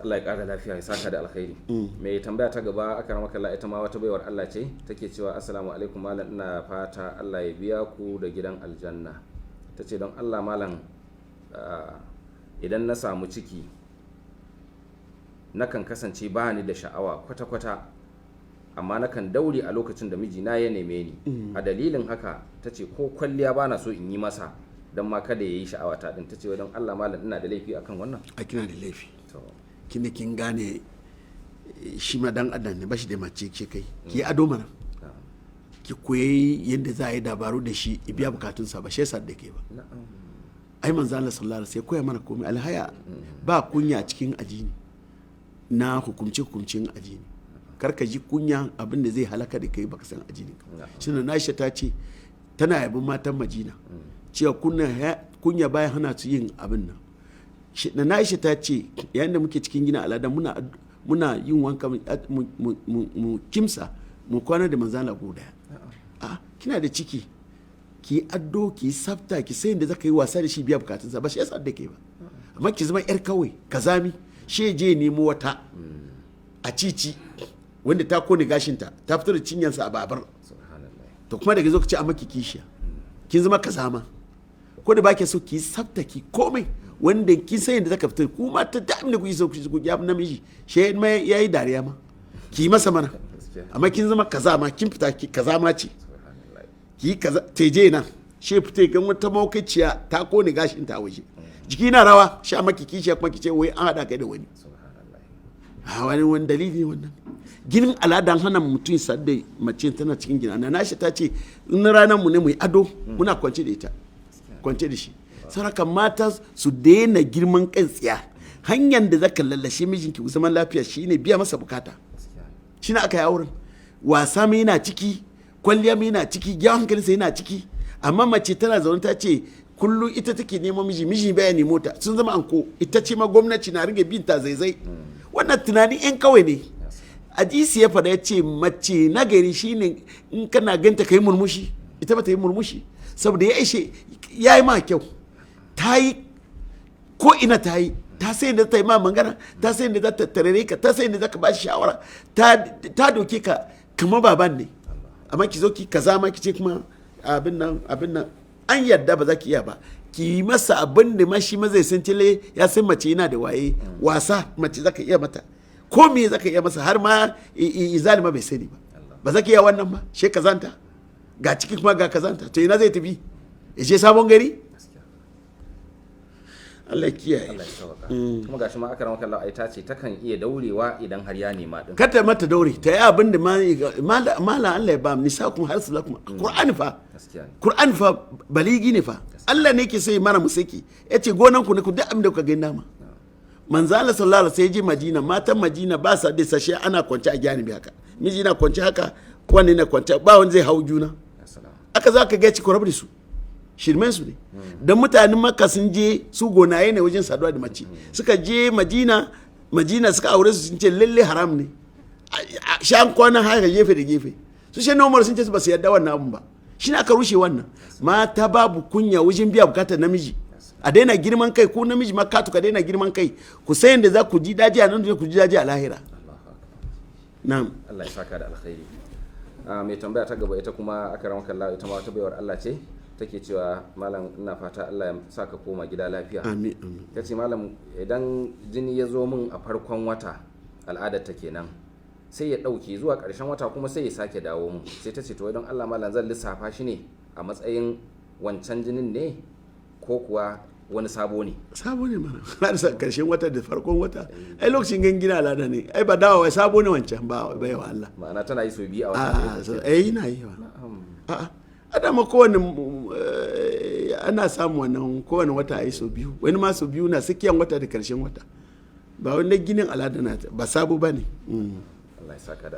Allah ya ƙara lafiya, ya saka da alkhairi. Mai tambaya ta gaba, aka rama kalla, ita ma wata baiwar Allah ce, take cewa, "Assalamu alaikum malam, ina fata Allah ya biya ku da gidan aljanna." Ta ce, "Don Allah malam, idan na samu ciki nakan kasance ba ni da sha'awa kwata-kwata, amma nakan daure a lokacin da mijina ya neme ni. A dalilin haka," ta ce, "ko kwalliya ba na so in yi masa don ma kada ya yi sha'awa ta din." Ta ce, "Don Allah malam, ina da laifi akan wannan?" A, kina da laifi. To. Kina kin gane, shi ma dan adam ne, bashi da mace ke kai. Ki yi ado mana, ki koyi yadda za a yi dabaru da shi ya biya bukatunsa, ba shi yasa da ke ba. Ai manzo Allah sallallahu alaihi wasallam ya koya mana komai. Alhaya ba kunya cikin addini, na hukumce hukumcin addini. Kar ka ji kunya abin da zai halaka da kai, baka san addinin ka. Shine Aisha ta ce tana yabin matan Madina cewa kunya baya hana su yin abin nan. Na Aisha ta ce yayin da muke cikin gina al'ada, muna yin wanka, mu kimsa, mu kwana da manzala guda. A kina da ciki, ki addo, ki sabta, ki sai da zaka yi wasa da shi, biya bukatunsa, ba shi yasa da ke ba. Amma ki zama yar kawai kazami, she je nemo wata a cici wanda ta kone gashinta, ta fito da cinyansa a babar. To kuma daga zo ka ce a maki kishiya, kin zama kazama. Ko da baki so, ki sabta, ki komai wanda kin san yadda zaka fito. Kuma ta da abin da kuke so ku ya namiji, she mai yayi dariya ma, ki yi masa mana. Amma kin zama kazama, kin fita ki kazama ce, ki kaza teje nan, she fita gan wata maukaciya ta kone gashin ta waje, jiki na rawa, sha maki kishiya, kuma ki ce wai an hada kai da wani. A wani dalili ne wannan? Ginin al'adan hana mutum sadda mace tana cikin gina. Na nashi ta ce in ranar mu ne mu yi ado, muna kwance da ita, kwance da shi. Saraka mata su daina girman kan tsiya. Hanyar da zaka lallashe mijinki ku zaman lafiya shine biya masa bukata. Shine aka yi auren. Wasa mai yana ciki, kwalliya mai yana ciki, gyawon hankalinsa yana ciki. Amma mace tana zaune ta ce kullum ita take neman miji, miji baya nemo ta, sun zama anko. Ita ce ma gwamnati na rage binta zaizai. Wannan tunanin yan kawai ne. Hadisi ya fada, ya ce mace nagari shine in kana ganta ka yi murmushi, ita ba ta yi murmushi saboda ya ishe ya yi ma kyau. Ta yi ko ina, ta yi, ta sai da ta yi ma magana, ta sai da za ta tarare ka, ta sai da za ka ba shi shawara, ta doke ka kamar baban ne. Amma ki zo ki kaza ma, ki ce kuma abin nan, abin nan an yarda ba za ki iya ba. Ki yi masa abin da ma shi ma zai san tile ya san mace yana da waye. Wasa mace za ka iya mata, ko me za ka iya masa, har ma izalima bai sani ba. Ba za ki iya wannan ba, she kazanta ga ciki kuma ga kazanta. To ina zai tafi? Ya je sabon gari? Allah kiyaye. Allah ya sauka. Kuma gashi ma, aka maka Allah, ai ta ce takan iya daurewa idan har ya nema din. Kata mata daure, ta yi abin da mala Allah ya ba nisakum harsu lakum. Qur'ani fa. Qur'ani fa baligi ne fa. Allah ne ke sai mana musaki, yace gonan ku ne, ku duk abin da kuka gani nama. Manzo Allah sallallahu alaihi wasallam je Madina, matan Madina ba sa da sashe, ana kwance a janibi haka, miji na kwance haka, kowanne na kwance, ba wanda zai hau juna. Aka za ka ga ci da su shirmen su ne. Don mutanen Makka sun je su gonaye ne wajen saduwa da mace, suka je Madina, Madina suka aure su, sun ce lalle haram ne shan kwana haka gefe da gefe. Su shi Umar sun ce su ba su yarda wannan abun ba. Shi ne aka rushe wannan. Mata babu kunya wajen biya bukatar namiji. A daina girman kai. Ko namiji ma ka ka daina girman kai. Ku sayan da za ku ji daji a nan, ku ji daji a lahira. Na'am. Allah ya saka da alkhairi. Mai tambaya ta gaba, ita kuma, aka ramaka Allah, ita ma wata baiwar Allah ce, take cewa, "Malam, ina fata Allah ya sa ka koma gida lafiya." Amin, amin. Ta ce, "Malam, idan jini ya zo min a farkon wata, al'adar ta kenan, sai ya ɗauke zuwa ƙarshen wata kuma sai ya sake dawo mun." Sai ta ce, "To don Allah malam, zan lissafa shi ne a matsayin wancan jinin ne ko kuwa wani sabo ne?" Sabo ne mana. Har sa karshen wata da farkon wata, ai lokacin gangina al'ada ne, ai ba dawowa sabo ne wancan ba, bai wa Allah. Ma'ana tana yi sau biyu a wata A ɗaya. Eh, ina yi wa. A'a, adama kowane ana samu wannan kowane wata a yi sau biyu, wani ma sau biyu na tsakiyan wata da karshen wata. Ba wani ginin al'ada na ba sabo ba ne. Allah ya saka da